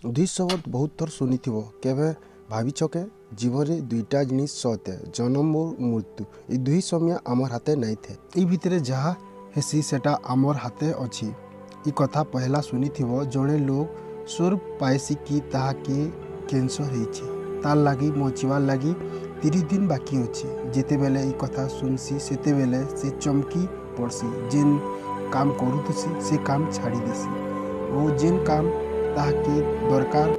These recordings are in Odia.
ଦୁଇ ଶବ୍ଦ ବହୁତ ଥର ଶୁଣିଥିବ। କେବେ ଭାବିଛ କେ ଜୀବନରେ ଦୁଇଟା ଜିନିଷ ସତ, ଜନ୍ମ ଓ ମୃତ୍ୟୁ? ଏ ଦୁଇ ସମୟ ଆମର ହାତେ ନାଇଁ ଥାଏ। ଏଇ ଭିତରେ ଯାହା ହେସି ସେଟା ଆମର ହାତେ ଅଛି। ଇ କଥା ପହଲା ଶୁଣିଥିବ। ଜଣେ ଲୋକ ସୁର ପାଇସି କି ତାହାକେ କ୍ୟାନ୍ସର ହେଇଛି, ତାର୍ ଲାଗି ବଞ୍ଚିବାର୍ ଲାଗି 30 ଦିନ ବାକି ଅଛି। ଯେତେବେଲେ ଏଇ କଥା ଶୁନସି, ସେତେବେଲେ ସେ ଚମକି ପଡ଼୍ସି। ଯେନ୍ କାମ କରୁଥିସି, ସେ କାମ ଛାଡ଼ି ଦେସି ଓ ଯେନ୍ କାମ ତାହାକେ ଦରକାର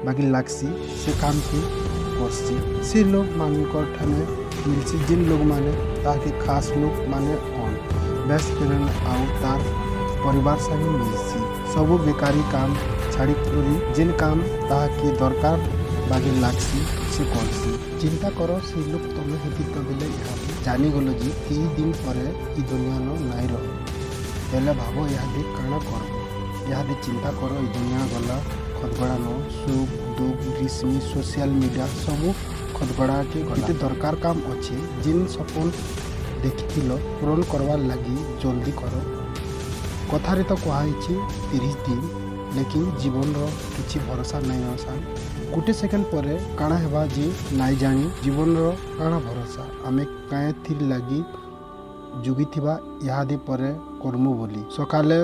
ବାକି ଲାଗ୍ସି, ସେ କାମକେ କର୍ସି। ସେ ଲୋକମାନଙ୍କର ଠାନେ ମିଲ୍ସି, ଯେନ୍ ଲୋକମାନେ ତାହାକେ ଖାସ୍ ଲୋକମାନେ ଅନ୍ ବେଷ୍ଟ ଫ୍ରେଣ୍ଡ ଆଉ ତାର୍ ପରିବାର ସାଙ୍ଗେ ମିଲ୍ସି। ସବୁ ବେକାରୀ କାମ ଛାଡ଼ିକରି ଯେନ୍ କାମ ତାହାକେ ଦରକାର ବାକି ଲାଗ୍ସି, ସେ କର୍ସି। ଚିନ୍ତା କର, ସେ ଲୋକ ତମେ ହେଇଥିତ ବେଲେ ଇହାଦେ ଜାନିଗଲ ଯେ 30 ଦିନ ପରେ ଇ ଦୁନିଆନ ନାଇଁ ରହ ବେଲେ ଭାବ, ଇହାଦେ କାଣା କରବ? ଇହାଦେ ଚିନ୍ତା କର। ଇ ଦୁନିଆ ଗଲା ଖଦଗଡ଼ାନ। ସୁଖ ଦୁଃଖ, ରିସମି, ସୋସିଆଲ ମିଡ଼ିଆ ସବୁ ଖଦଗଡ଼ାକେ। କେତେ ଦରକାର କାମ ଅଛି। ଯେନ୍ ସପନ ଦେଖିଥିଲ, ପୂରଣ କରବାର୍ ଲାଗି ଜଲ୍ଦି କର। କଥାରେ ତ କୁହାହେଇଛି 30 ଦିନ, ଲେକିନ୍ ଜୀବନର କିଛି ଭରସା ନାଇଁ ଅସାନ୍। ଗୋଟେ ସେକେଣ୍ଡ ପରେ କାଣା ହେବା ଯେ ନାଇଁ ଜାଣି। ଜୀବନର କାଣା ଭରସା? ଆମେ କାଏଁଥିର୍ ଲାଗି ଯୁଗିଥିବା ଇହାଦେ ପରେ କର୍ମୁ ବୋଲି? ସକାଲେ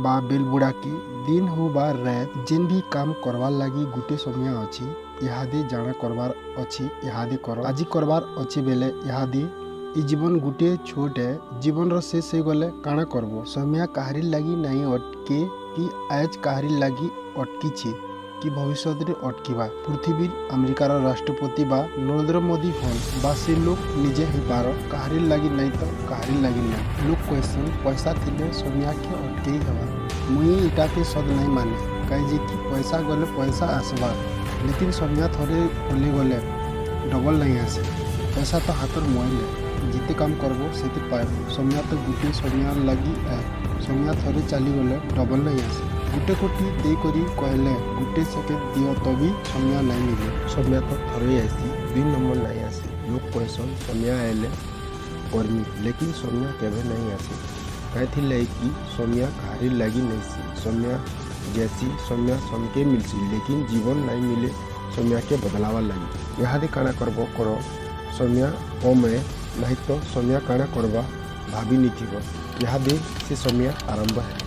ବା ବେଲ୍ ବୁଡ଼ାକି, ଦିନ ହଉ ବା ରାଏତ୍, ଯେନ୍ ବି କାମ କରବାର୍ ଲାଗି ଗୁଟେ ସମୟ ଅଛି। ଇହାଦେ ଜାଣା କରବାର୍ ଅଛି, ଇହାଦେ କର। ଆଜି କରବାର୍ ଅଛି ବେଲେ ଇହାଦେ। ଇ ଜୀବନ ଗୁଟେ ଛୋଟ ଏ। ଜୀବନର ଶେଷ ହେଇଗଲେ କାଣା କରବ? ସମୟ କାହାରି ଲାଗି ନାଇଁ ଅଟକେ କି ଆଜ୍ କାହାରି ଲାଗି ଅଟକିଛି କି ଭବିଷ୍ୟତରେ ଅଟକିବା। ପୃଥିବୀର ଆମେରିକାର ରାଷ୍ଟ୍ରପତି ବା ନରେନ୍ଦ୍ର ମୋଦି ହନ୍ ବା ସେ ଲୋକ ନିଜେ ହେଇପାର, କାହାରି ଲାଗି ନାଇଁ ତ କାହାରି ଲାଗି ନାଇଁ। ଲୋକ କହେସନ୍ ପଇସା ଥିଲେ ସମୟକେ ଅଟକେଇ ହେବା। ମୁଇଁ ଇଟାକେ ସତ୍ ନାଇଁ ମାନେ। କାଏଁଯେ କି ପଇସା ଗଲେ ପଇସା ଆସବା, ଲେକିନ୍ ସମୟ ଥରେ ପଲେଇ ଗଲେ ଡବଲ ନାଇଁ ଆସେ। ପଇସା ତ ହାତର ମଇଲେ, ଯେତେ କାମ କରବ ସେତେ ପାଇବ। ସମୟ ତ ଗୁଟେ ସମୟ ଲାଗି ଏ। ସମୟ ଥରେ ଚାଲିଗଲେ ଡବଲ ନାଇଁ ଆସେ। 1 କୋଟି ଦେଇକରି କହିଲେ ଗୋଟେ ସେକେଣ୍ଡ ଦିଅ ତ ବି ସମୟ ନାଇଁ ମିଲେ। ସମୟ ତ ଥରେ ଆଏସି, ଦୁଇ ନମ୍ବର ନାଇଁ ଆସେ। ଲୋକ କହେସନ୍ ସମୟ ଆଏଲେ କର୍ମି, ଲେକିନ୍ ସମୟ କେଭେ ନାଇଁ ଆସେ। କାଏଁଥିର୍ ଲାଗି କି ସମୟ କାହାରି ଲାଗି ନାଇଁସି। ସମୟ ଯାଏସି, ସମୟ ସମକେ ମିଲ୍ସି, ଲେକିନ୍ ଜୀବନ ନାଇଁ ମିଲେ ସମୟକେ ବଦଲାବାର୍ ଲାଗି। ଇହାଦେ କାଣା କରବ କର, ସମୟ କମ୍ ଏ। ନାଇଁ ତ ସମୟ କାଣା କରବା ଭାବି ନିଥିବ। ଇହାଦେ ସେ ସମୟ ଆରମ୍ଭ ହେଲା।